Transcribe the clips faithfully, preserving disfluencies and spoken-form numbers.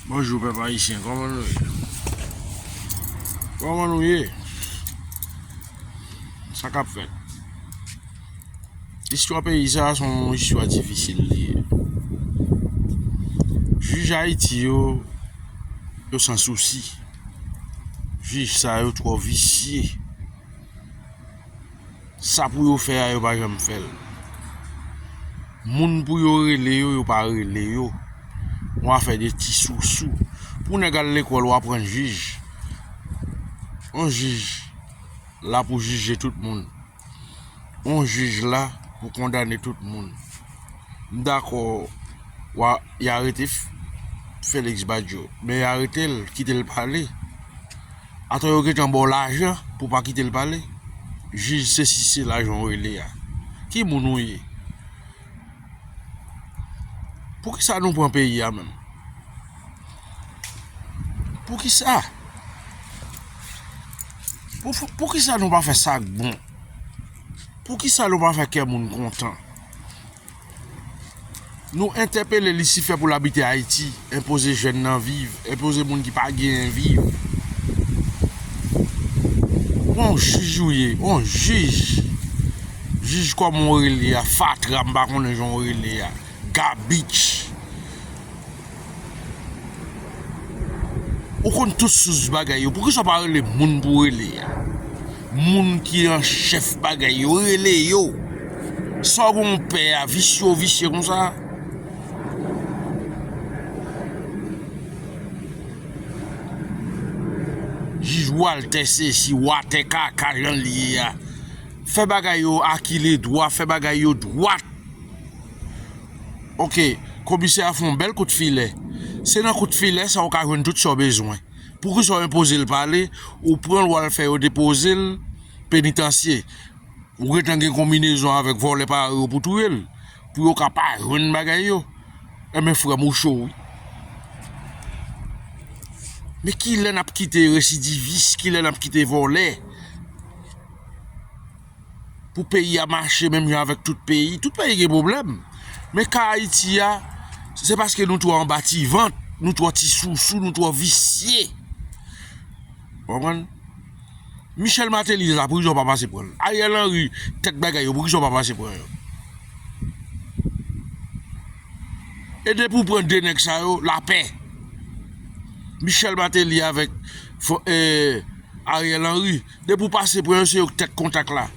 Bonjou pèp ayisyen, kòman nou ye? Kòman nou ye? Sa k ap fèt? Istwa peyi sa a se yon istwa difisil li ye. Jij Ayiti yo, yo san sousi. Jij sa yo twò visye. Sa pou yo fè a, yo pa janm fè l. Moun pou yo rele yo, yo pa rele yo. Yon afè de ti sousou. Pou nèg al lekòl, w aprann jij. Yon jij la pou jije tout moun. Yon jij la pou kondane tout moun. M dakò, wa, y arete F-, Félix Badio, men y arete l, kite l pale. Atò yo gentan ba w lajan pou w pa kite l pale? Jij sesi sela jan w rele a. Ki moun ou ye? Poukisa nou pran peyi a menm? Poukisa? Pou, pou, poukisa nou pa fè sa k bon? Poukisa nou pa fè kè moun kontan? Nou entèpele Lisifè pou l abite Ayiti, enpoze jèn nan viv, enpoze moun ki pa genyen viv. Yon jij ou ye, yon jij. Jij kòman w rele a, fatra, m pa konnen jan w rele a. Gabich. Ou konn tout sous bagay yo. Poukisa w pa rele moun pou rele a? Moun ki an chèf bagay yo, rele yo. Sa w gon pè a, visye w visye konsa? Jij Walter sesi, Walter kaka jan l ye a. Fè bagay yo akiledwa, fè bagay yo dwat. Oke, komisè a fè yon bèl kout filè. Se nan kout filè sa ou ka jwenn tout sa w bezwen. Poukisa w enpoze l pale, ou pran l, w al fè yo depoze l penitansye. Ou gentan gen konbinezon avèk vòlè parèy ou pou touye l, pou yo ka pa jwenn bagay yo. Enben, frè m, ou cho, wi. Men kilè n ap kite residivis, kilè n ap kite vòlè? Pou peyi a mache menm jan avèk tout peyi. Tout peyi gen pwoblèm. Men ka Ayiti a, se paske nou twò anba ti vant, nou twò ti sousou, nou twò visye. Ou konprann? Michel Martelly la, poukisa w pa pase pran l? Ariel Henry, tèt bagay yo, poukisa w pa pase pran yo? E depi w pran de nèg sa yo, lapè. Michel Martelly avèk fo-, eh, Ariel Henry, depi w pase pran yo, se yo k tèt kontak la.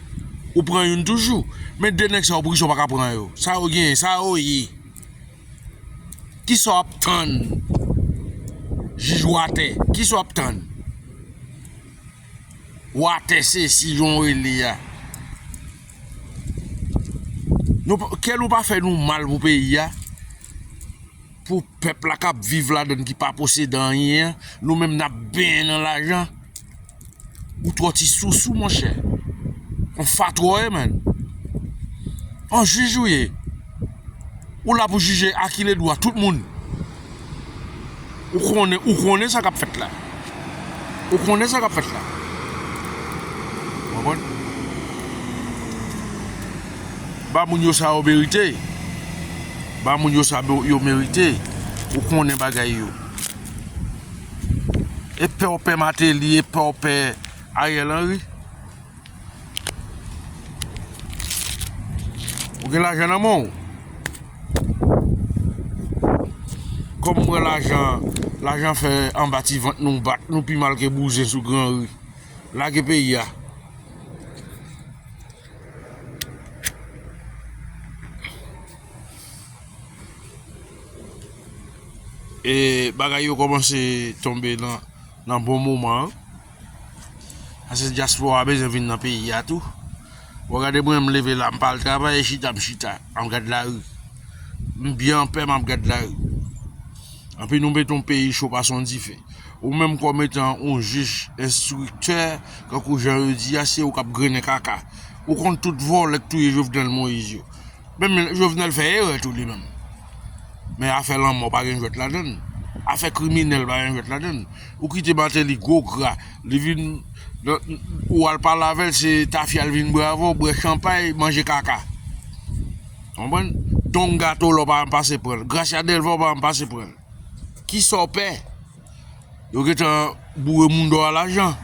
Ou pran youn toujou. Men de nèg sa yo, poukisa w pa ka pran yo? Sa yo genyen, sa yo ye. Kisa w ap tann? Jij Watè, kisa w ap tann? Watè sesi jan w rele a. Nou pa, kè nou pa fè nou mal pou peyi a. Pou pèp la k ap viv ladann ki pa posede anyen an, nou menm n ap benyen nan lajan. Ou twò ti sousou, monchè. On fatra w ye, man. On jij ou ye. Ou la pou jije akiledwa tout moun. Ou konnen, ou konnen sa k ap fèt la. Ou konnen sa k ap fèt la. Ou konprann? Ba moun yo sa yo merite. Ba moun yo sa yo merite. Ou konnen bagay yo. E pè w pè Martelly, e pè w pè Ariel Henry. Ou gen lajan nan men w. Kòm m wè lajan, lajan fè anba ti vant nou bat, nou pi mal ke bouzen sou Granri. Lage peyi a. E bagay yo kòmanse tonbe nan, nan bon moman an. Paske dyaspora a bezwen vin nan peyi a tou. Bon, gade mwen, m leve la, m pa al travay, e chita, m chita, m ap gad lari. M byen anpè, m ap gad lari. Anpi nou mete yon peyi cho pase yon dife. Ou menm kòm etan yon jij enstriktè, kankou jan yo di a, se ou k ap grennen kaka. Ou konn tout vòlè k touye Jovenel Moïse yo. Menm Jovenel fè erè tou li menm. Men afè lanmò pa gen jwèt ladann. Afè kriminèl pa gen jwèt ladann. Ou kite Martelly gwo gra, li vin nan, ou al pale avè l, se tafya l vin bwè avè w, bwè chanpay, manje kaka. Konprann? Tonga Tolò pa janm pase pran l. Gracia Delva pa janm pase pran l. Kisa w pè? Yo gentan boure moun dò a lajan.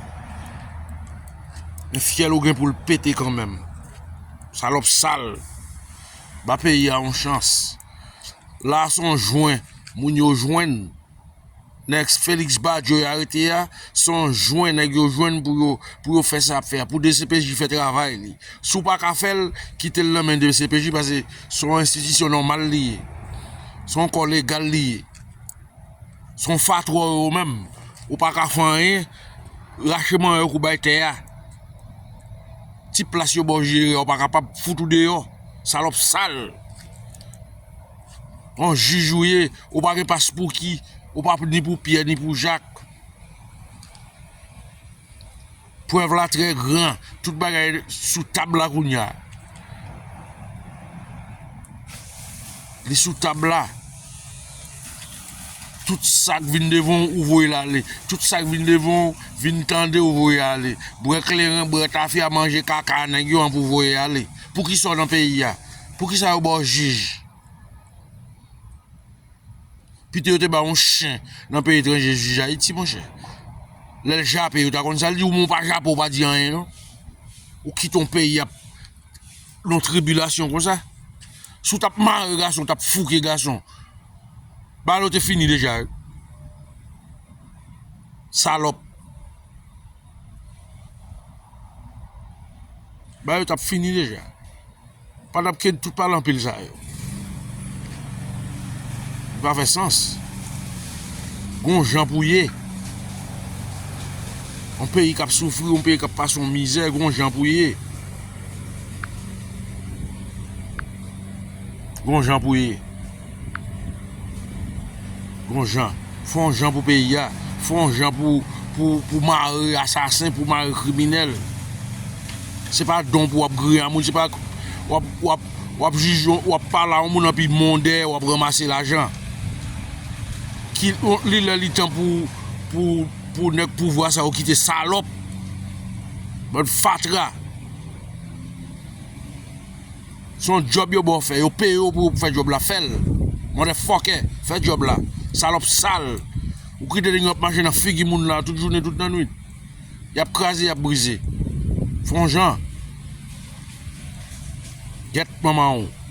Men fyèl ou gen pou l pete kanmenm. Salòp sal. Ba peyi a yon chans. La a se yon jwen moun yo jwenn. Nèg Félix Badio y arete a, se yon jwen nèg yo jwenn pou yo, pou yo fè sa y ap fè a, pou D C P J fè travay li. Si w pa ka fè l, kite l nan men D C P J, paske se yon enstitisyon nòmal li ye. Se yon kò legal li ye. Se yon fatwa yo menm. Ou pa ka fè anyen, rache manyen w kou bay tè a. Ti plas yo ba w jere a, ou pa kapab, fout ou deyò. Salòp sal. Yon jij ou ye, ou pa gen pas pou ki, ou pa ni pou Pyè, ni pou Jak. Prèv la trè gran, tout bagay sou tab la kounye a. Li sou tab la. Tout sa k vin devan w, ou voye l ale. Tout sa k vin devan w, vin tande, ou voye ale. Bwè kleren, bwè tafya, manje kaka nèg yo an pou voye ale. Poukisa w nan peyi a? Poukisa yo ba w jij? Pito yo te ba yon chen nan peyi etranje jij Ayiti, monchè. Lè l jape, yo ta konn sa l di, ou men w pa jape, ou pa di anyen, non. Ou kite yon peyi ap nan tribilasyon konsa. Si w t ap mare gason, w t ap fouke gason. Bagay yo te fini deja, wi. Salòp. Bagay yo t ap fini deja. Pa t ap ken tout pale anpil sa yo. Li pa fè sans. Gon jan pou ye. Yon peyi k ap soufri, yon peyi k ap pase yon mizè, gon jan pou ye. Gon jan pou ye. Gon jan. Fè yon jan pou peyi a. Fè yon jan pou, pou, pou mare asasen, pou mare kriminèl. Se pa don pou w ap griye a moun, se pa w ap, w ap, w ap jije, w ap pale a yon moun anpi mondè, w ap ranmase lajan. Ki, li lè li tan pou, pou, pou nèg pouvwa sa yo kite salòp. Bann fatra. Se yon djòb yo ba w fè, yo peye w pou w fè djòb la, fè l. Motherfucker, fè djòb la. Salòp sal. Ou kite nèg yo ap mache nan figi moun la tout jounen, tout lannwit. Y ap kraze, y ap brize. Fè yon jan. Gèt manman w.